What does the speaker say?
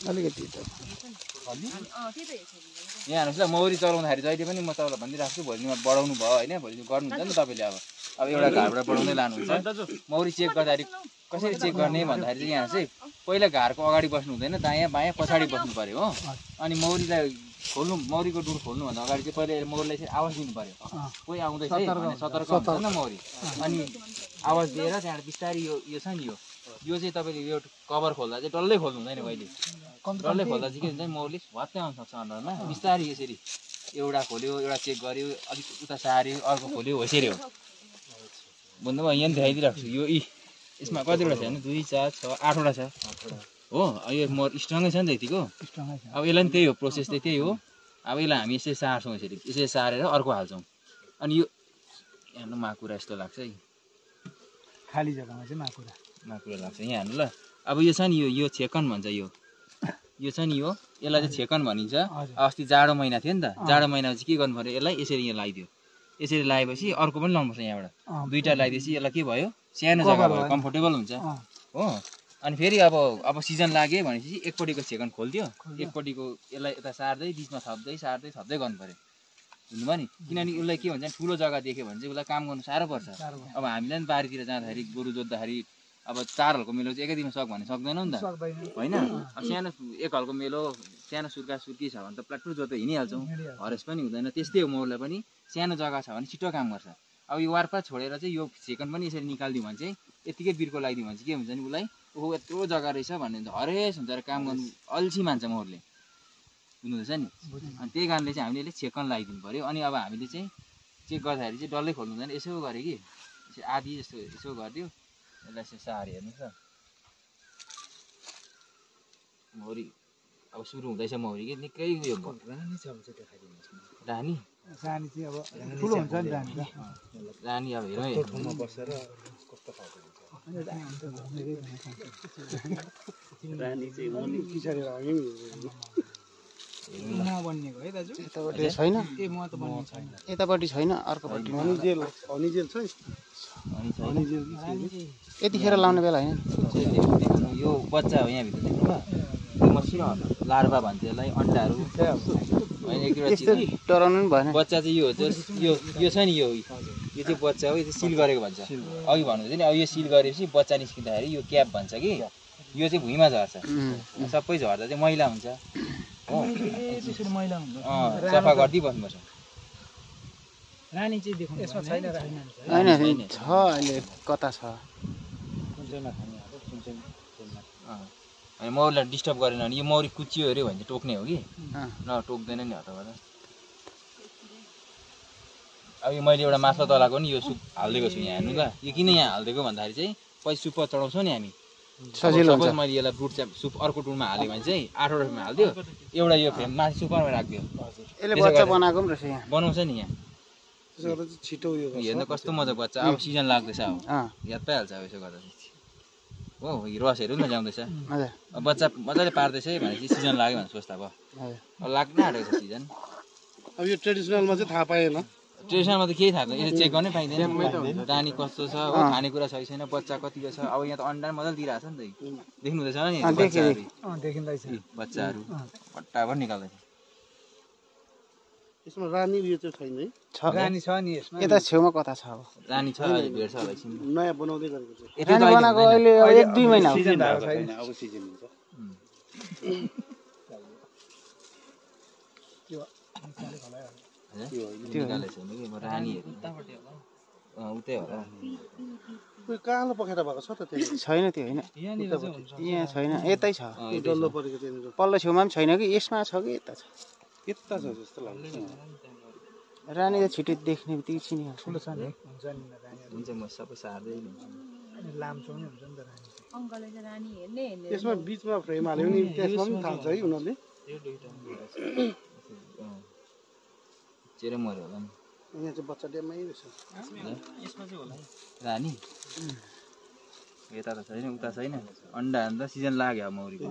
अलिकति यहाँ हेर्नुहोस् ल मौरी चलाउँदाखेरि जहिले पनि म तपाईँलाई भनिदिइरहेको छु भोलि बढाउनु भयो होइन भोलि गर्नुहुन्छ नि तपाईँले अब एउटा घारबाट बढाउँदै लानुहुन्छ मौरी चेक गर्दाखेरि कसरी चेक गर्ने भन्दाखेरि चाहिँ यहाँ चाहिँ पहिला घारको अगाडि बस्नु हुँदैन दायाँ बायाँ पछाडि बस्नु पऱ्यो हो अनि मौरीलाई खोल्नु मौरीको डुर खोल्नुभन्दा अगाडि चाहिँ पहिले मौरीलाई चाहिँ आवाज दिनु पऱ्यो कोही आउँदैछ भने सतर्क हुन्छ नि मौरी अनि आवाज दिएर त्यहाँबाट बिस्तारै यो छ नि यो चाहिँ तपाईँले यो कभर खोल्दा चाहिँ डल्लै खोल्नु हुँदैन कहिले डल्लै खोल्दा चाहिँ के हुन्छ मौरीले भत्तै आउन सक्छ अन्डरमा बिस्तारै यसरी एउटा खोल्यो एउटा चेक गर्यो अलिक उता सार्यो अर्को खोल्यो यसरी हो भन्दा म यहाँ देखाइदिइरहेको छु यो यसमा कतिवटा छ भने 2 4 6 8वटा छ हो यो मोर स्ट्रङै छ नि त यतिको अब यसलाई पनि त्यही हो प्रोसेस चाहिँ त्यही हो अब यसलाई हामी यसरी सार्छौँ यसरी सारेर अर्को हाल्छौँ अनि यो यहाँ माकुरा यस्तो लाग्छ है खाली जग्गामा चाहिँ माकुरा लाग्छ यहाँ हेर्नु ल अब यो छ नि यो छेकन भन्छ यो छ नि यसलाई चाहिँ छेकन भनिन्छ अस्ति जाडो महिना थियो नि त जाडो महिनामा चाहिँ के गर्नु पर्यो यसलाई यसरी यहाँ लगाइदियो यसरी लगाएपछि अर्को पनि लाउनुपर्छ यहाँबाट दुईवटा लगाइदिएपछि यसलाई के भयो सानो जग्गा भयो कम्फोर्टेबल हुन्छ हो अनि फेरि अब सिजन लाग्यो भनेपछि एकपट्टिको छेकन खोलिदियो एकपट्टिको यसलाई यता सार्दै बिचमा थप्दै गर्नु पर्यो बुझ्नुभयो नि किनभने उसलाई के भन्छ ठुलो जग्गा देख्यो भने चाहिँ उसलाई काम गर्नु साह्रो पर्छ अब हामीलाई पनि बारीतिर जाँदाखेरि गोरु जोत्दाखेरि अब 4 हलको मेलो चाहिँ एकै दिनमा सक् भने सक्दैनौँ नि त होइन अब सानो 1 हलको मेलो सानो सुर्की छ भने त प्लाटु जोत्दै हिँडिहाल्छौँ हरेस पनि हुँदैन त्यस्तै हो मौरलाई पनि सानो जग्गा छ भने छिटो काम गर्छ अब यो वारपार छोडेर चाहिँ यो छेकन पनि यसरी निकालिदियो भने चाहिँ यतिकै बिर्को लगाइदियो भने चाहिँ के हुन्छ नि उसलाई ओहो यत्रो जग्गा रहेछ भन्ने हरेस हुन्छ र काम गर्नु अल्छी मान्छ मौरले बुझ्नुहुँदैछ नि अनि त्यही कारणले चाहिँ हामीले छेकन लगाइदिनु पऱ्यो अनि अब हामीले चाहिँ चेक गर्दाखेरि चाहिँ डल्लै खोल्नु हुँदैन यसो गऱ्यो कि आधी जस्तो यसो गरिदियो यसलाई यसो सार हेर्नुहोस् ल मौरी अब सुरु हुँदैछ मौरी कि निकै उयो रानी छ भने चाहिँ देखाइदिनुहोस् न रानी चाहिँ अब ठुलो हुन्छ नि रानी अब हेरौँ ठाउँमा बसेर कस्तो खालको हुन्छ रानी चाहिँ मौरी किसरी बनिएको है दाजु यतापट्टि छैन ए म त बनिएको छैन यतापट्टि छैन अर्कोपट्टि हनीजेल छ यतिखेर लाउने बेला होइन यो बच्चा हो यहाँभित्र देख्नुभयो यो मसिनो लार्भा भन्छ यसलाई अन्डाहरू होइन एक डराउनु पनि भएन बच्चा चाहिँ यो हो यो छ नि यो चाहिँ बच्चा हो यो चाहिँ सिल गरेको भन्छ अघि भन्नुहुँदै नि अब यो सिल गरेपछि बच्चा निस्किँदाखेरि यो क्याप भन्छ कि यो चाहिँ भुइँमा झर्छ सबै झर्दा चाहिँ मैला हुन्छ हो सफा गरिदिई बस्नुपर्छ रानी चाहिँ देख्नु यसमा छैन होइन छ अहिले कता छ अनि मौरीलाई डिस्टर्ब गरेन भने यो मौरी कुच्चियो अरे भने चाहिँ टोक्ने हो कि न टोक्दैन नि हतबाट अब यो मैले एउटा माछा तलाको नि यो सुप हालिदिएको छु यहाँ हेर्नु ल यो किन यहाँ हालिदिएको भन्दाखेरि चाहिँ पछि सुप चढाउँछौँ नि हामी सजिलो हुन्छ मैले यसलाई फ्रुट सुप अर्को टुलमा हाल्यो भने चाहिँ 8वटा फ्रेममा हालिदियो एउटा यो फ्रेम माथि सुपरमा राखिदियो यसले बच्चा बनाएको पनि रहेछ यहाँ बनाउँछ नि यहाँ छिटो उयो हेर्नु कस्तो मजाको बच्चा अब सिजन लाग्दैछ अब याद पाइहाल्छ अब यसो गर्दा हो रसहरू पनि ल्याउँदैछ अब बच्चा मजाले पार्दैछ भनेपछि सिजन लाग्यो भने सोच्दा भयो अब लाग्नै आँटेको छ सिजन अब यो ट्रेडिसनलमा चाहिँ थाहा पाएन ट्रेडिसनलमा त केही थाहा छैन यसले चेक गर्नै पाइँदैन रानी कस्तो छ हो खानेकुरा छ कि छैन बच्चा कतिको छ अब यहाँ त अन्डा मजाले दिइरहेको छ नि त देख्नुहुँदैछ नि बच्चाहरू फट्टाभर निकाल्दैछ यसमा रानी उयो चाहिँ छैन है रानी छ नि यसमा यता छेउमा कता छ अब रानी छ भेट्छ होला एकछिन नयाँ बनाउँदै गरेको छ रानी बनाएको अहिले 1-2 महिना हो सिजन छैन अब सिजन हुन्छ रानी उतै होला कोही कालो पखेटा भएको छ त त्यो छैन त्यो होइन यहाँ छैन यतै छ डल्लो परेको त्यहाँनिर पल्लो छेउमा पनि छैन कि यसमा छ कि यता छ यता छ जस्तो लाग्छ रानी त छिटो देख्ने बित्तिकै चिनिहाल्छ ठुलो छ नि हुन्छ म सबै सार्दै लामो नि हुन्छ नि त रानी अङ्कलले चाहिँ रानी हेर्ने यसमा बीचमा फ्रेम हाल्यो नि त्यसमा पनि थाल्छ है उनीहरूले चेरे मर्यो होला नि यहाँ चाहिँ बच्चा डेमै रहेछ यसमा चाहिँ होला रानी यता त छैन उता छैन अन्डा हाल्दा सिजन लाग्यो अब मौरीको